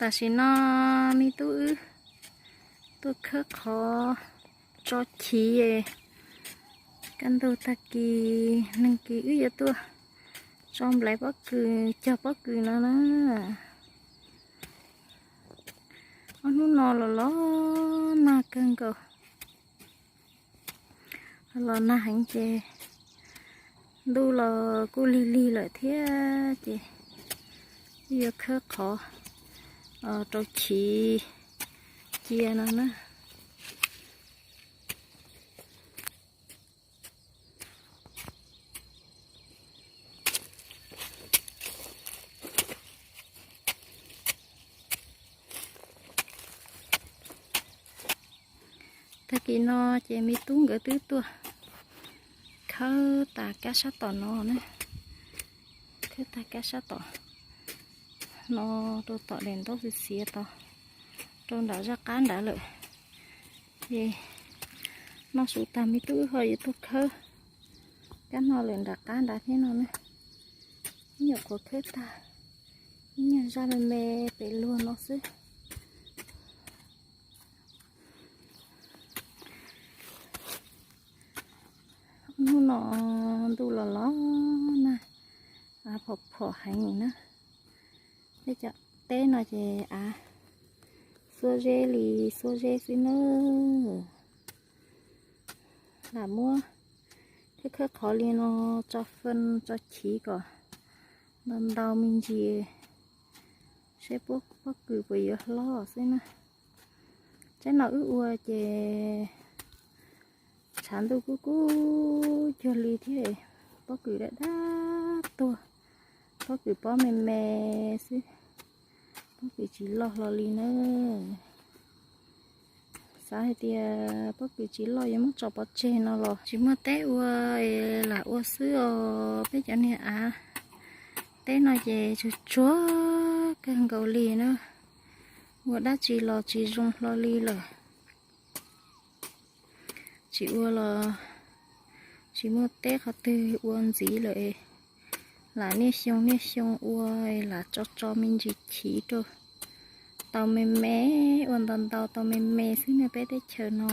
Tam sim no me tub wb tuaj khawb qhov tso chiv. Kaj ntug tag kis neeg kis wb yuav tuaj tso nplaiv pob kws, cog pob kws no na. Ob hnub no los los nag kawg nkaus, los nag heev ces ntuj los kuj lig lig lawm thiab ces wb yuav khawb qhov rau chiv cia no na. Tag kis no ces me tub nkawd twb tuaj khawb tas kab sab tom no na, khawb tas kab sab tom no rau tom daim ntaub xiav xiav tod, rau nram zaj qab nrad lawm. Ces noj su tag me tub wb ho yuav tuaj khawb kab no lawm nram qab nrad thiab no na. Ib nyuam qhuav khawb tag, ib nyuag zaj me me pem luag no xwb. Hnub no ntuj los los nag, av phom phom heev na. Peb cov teb no ces av xuab zeb li xuab zeb xwb na. Lam muab khawb khawb qhov li no tso fee tso chiv kom ntau ntau me ntsis, seb pob kws puas yuav hlob xwb na. Tsaib no wb ua ces tshav ntuj kub kub cuag li thiab, pob kws daj daj tuag, pob kws pob me me xwb, pob kws tsis loj hlo li na. Xav hais tias pob kws tsis loj yuav muab tso pov tseg no los tsis muaj teb ua, lam ua xwb os peb cov niag av. Teb no ces tsuag tsuag kawg nkaus li na, ua dab tsi los tsis zoo hlo li lawm. Tsis ua los tsis muaj teb qhov twg ua ntxiv lawm. Lam niaj xyoo niaj xyoo ua, lam tso tso me ntsis chiv rau tau me me, ua ntau ntau tau me me xwb na peb teb chaws no.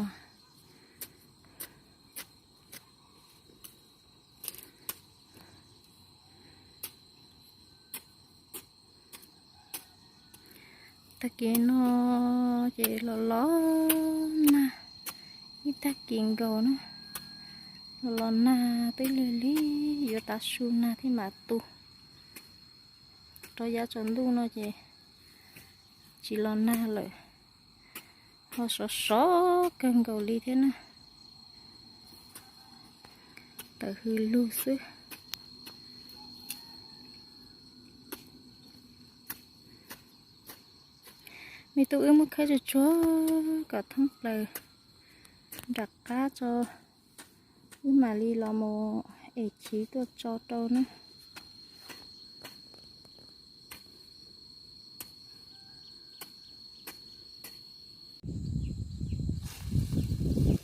Tag kis no ces los los nag ib tag kis nkaus na, los los nag twb lig lig yuav tav su nag thiaj mam tu. Rau yav tsaus ntuj no ces tsis los nag lawm, ho sov sov kawg nkaus li thiab na. Tawm hws lug xwb. Me tub wb muab khawb tsuag tsuag kom thoob plaws nram qab tso, wb mam li los mus es chiv tuaj tso rau na.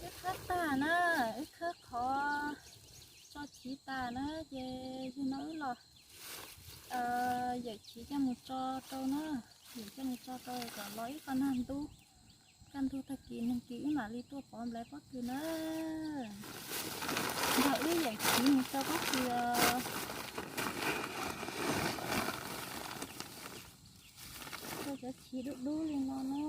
Wb khawb tag na, wb khawb qhov tso chiv tas na ces yog no wb los yawm chiv coj mus tso rau na, yawm coj mus tso rau kom los ib qho nag ntub, kaj ntug tag kis neeg kis wb mam li tuaj pov nplaiv pob kws na. Nrog wb yawm chiv mus tso pob kws os. Tso cov chiv dub dub li no na.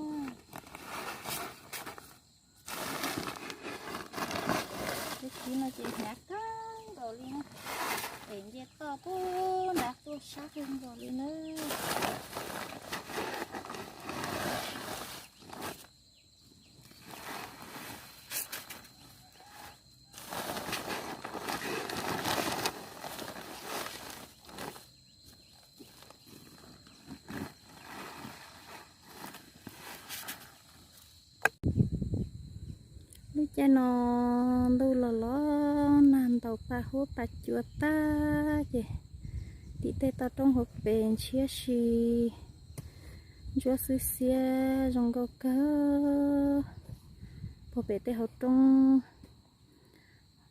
Cov chiv no ces hnyav kawg nkaus li na, es nce toj pub nrad tuaj sab kawg nkaus li na. Lub caij no ntuj los los nag ntaus pa huab pa cua tag ces tim tej toj roob hauv pes ntshiab si, ntsuab xwb xiab zoo nkauj kawg. Puag pem tej hauv roob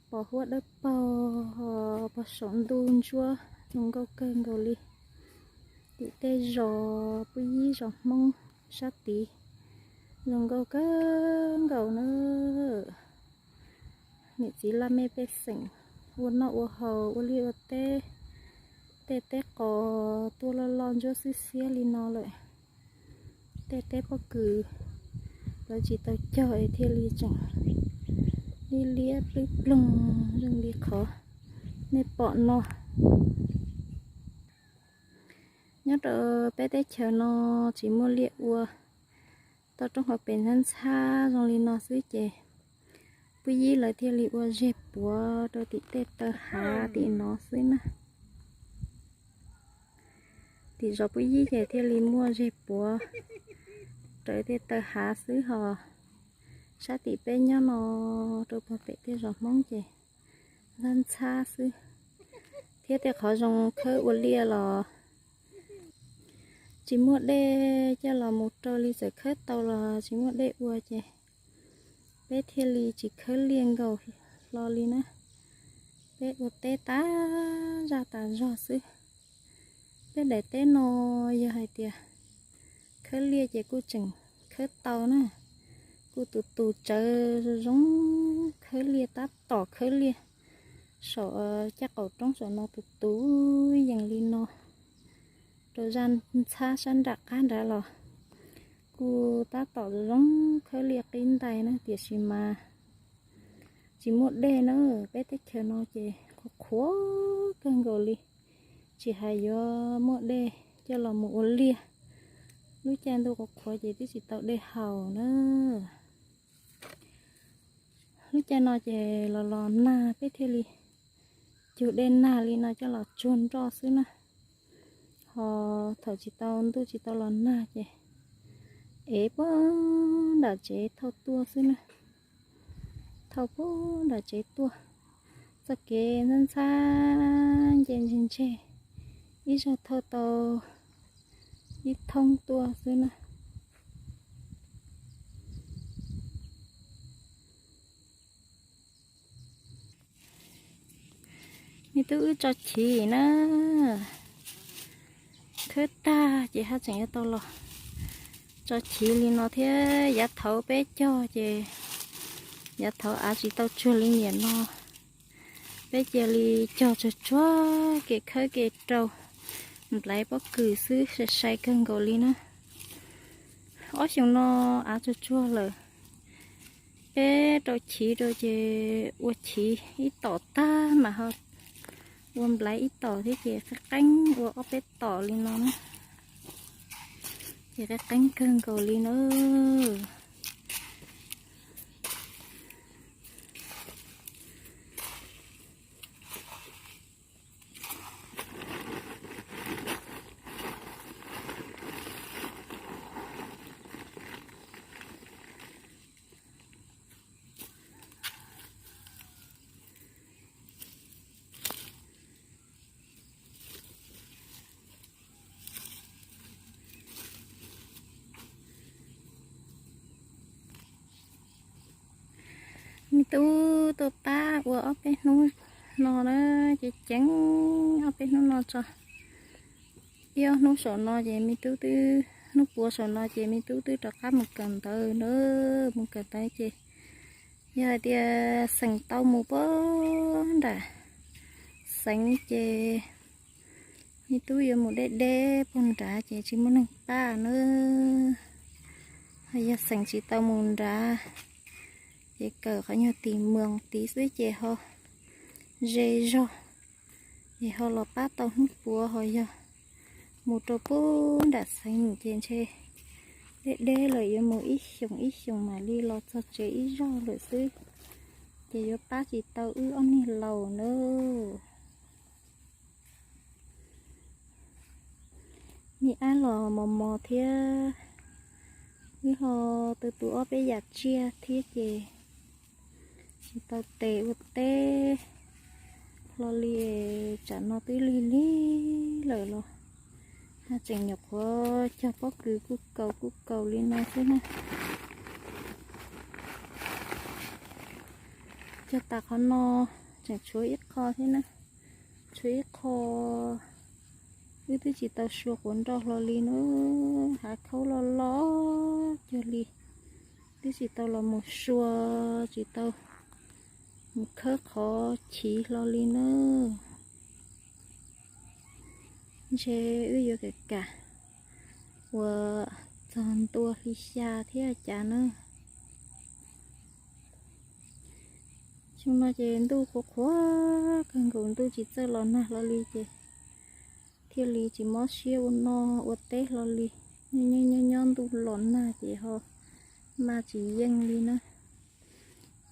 pos huab dawb paug, pos saum ntuj ntsuab zoo nkauj kawg nkaus li. Tim tej zos Pub Yib zos Hmoob sab tid zoo nkauj kawg nkaus na. Niam txiv laj mej pej xeem ua noj ua haus ua liaj ua teb, tej teb qos tuaj loj loj ntsuab xiab xiab li no lawm. Tej teb pob kws lawv tsis tau cog es thiaj li tseem liab liab plwb ploog zoo li qhov nej pom no. Nyob rau peb teb chaws no tsis muaj liaj ua, toj roob hauv pes ntxhab ntxhab zoo li no xwb ces Pub Yib lawv thiaj li ua zeg puav rau tim tej taw hav tim no xwb na. Tim zos Pub Yib ces thiaj li muaj zeg puav raws tej taw hav xwb ho. Sab tim peb nyob no rau puag pem tej zos Hmoob ces ntxhab ntxhab xwb, thiab tej qhov zoo khawb ua liaj los tsis muaj dej coj los mus rau li, txawm khawb tau los tsis muaj dej ua ces peb thiaj li tsis khawb liaj nkaus hlo li na. Peb ua teb tas zaj tas zog xwb. Peb daim teb no yog hais tias khawb liaj ces kuj tseem khawb tau na, kuj tus tus tsawv zoo zoo khawb liaj, tab tom khawb liaj saum caj qaum roob saum no tus tus yees li no rau zaj ntxhab sab nram qab nrad los kuj tab tom zoo zoo khawb liaj qib ntais na, tiam sis mas tsis muaj dej na. Peb teb chaws no ces qhuav qhuav kawg nkaus li, tsis hais yuav muaj dej coj los mus ua liaj, lub caij ntuj qhuav qhuav ces twb tsis tau dej haus na. Lub caij no ces los los nag peb thiaj li cug dej nag li no coj los tsuag nroj xwb na. Ho thaum tsis tau ntuj tsis tau los nag ces ev puag nram tsev thauj tuaj xwb na. Thauj puag nram tsev tuaj, txoj kev ntxhab ntxhab nce ntseg ntseg, ib zaug thauj tau ib thoob tuaj xwb na. Me tub wb tso chiv na, khawb tag ces haj tseem yuav tau los tso chiv li no thiab. Yav thaud peb cog ces yav thaud av tsis tau tsuag li niam no, peb cia li cog tsuag tsuag kev khawb kev rau, nplaiv pob kws xwb sai sai kawg nkaus li na. Ob xyoos no av tsuag tsuag lawm, peb rau chiv rau ces ua chiv ib tom tag mas ho ua nplaiv ib tom thiab ces qeeb qeeb ua ob peb tom li no na, ces qeeb qeeb kawg nkaus li na. Me tub tuaj pab ua ob peb hnub no na, ces ceev ob peb hnub no tso. Ib ob hnub saum no ces me tub twb, hnub puav saum no ces me tub twb rov qab mus kawm ntawv na, mus kawm ntawv ces yog hais tias xeem tau mus puag nram xeev ces me tub yuav mus deb deb puag nrad ces tsis muaj neeg pab na. Ho yog xeem tsis tau mus nrad ces kawm qhov nyuag tim moos tid xwb ces ho ze zog, ces ho los pab tau hnub puav. Ho yog mus rau puag nram xeev ces ntshe deb deb lawm, yuav mus ib xyoos ib xyoos mam li los txog tsev ib zaug lawm xwb, ces yuav pab tsis tau wb ob niag laus na. Me ab los mos mos thiab, wb ho tu tu ob peb yam tsiaj thiab ces tsis tau tes ua teb. Hlo li, tsam no twb lig lig lawm los haj tseem nyuam qhuav cog pob kws kuj kaus kuj kaus li no xwb na. Cog tas qhov no tseem tshuav ib qho thiab na, tshuav ib qho, Wb twb tsis tau sua quav nroj hlo li na, hav khaub loj loj cuag li. Twb tsis tau los mus sua, tsis tau mus khawb qhov chiv hlo li na. Ntshe wb yuav kam kam uas txog ntua hli xya thiab cas na. Xyoo no ces ntuj qhuav qhuav kawg nkaus, ntuj tsis txawj los nag hlo li ces thiaj li tsis mob siab ua noj ua teb hlo li. Nyob nyob nyob ntuj los nag ces ho maj tsis yeej li na.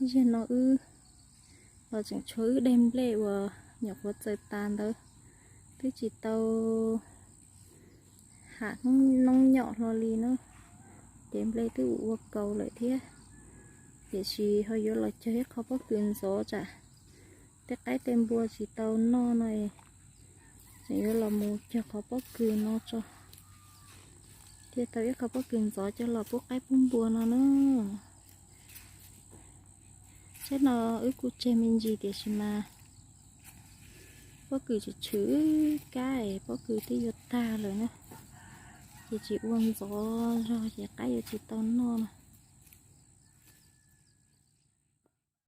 Zaum no wb los tseem tshuav wb daim nplej uas nyuam qhuav txawm tas ntawd, twb tsis tau ham noob nyom hlo li na. Ces nplej twb ua kaus lawm thiab, tiam sis ho yuav los cog ib qho pob kws ntxov tsam tej qaib tej npua tsis tau noj no, tseem yuav los mus cog qhov pob kws no tso, thiaj tau ib qho pob kws ntxov coj los pub qaib pub npua no na. Tsheb no wb kuj tseg me ntsis tiam sis mas pob kws tshwm tshwm kab es pob kws twb yuav tag lawm na, ces tsis ua ntxov zog ces qaib yuav tsis tau noj no.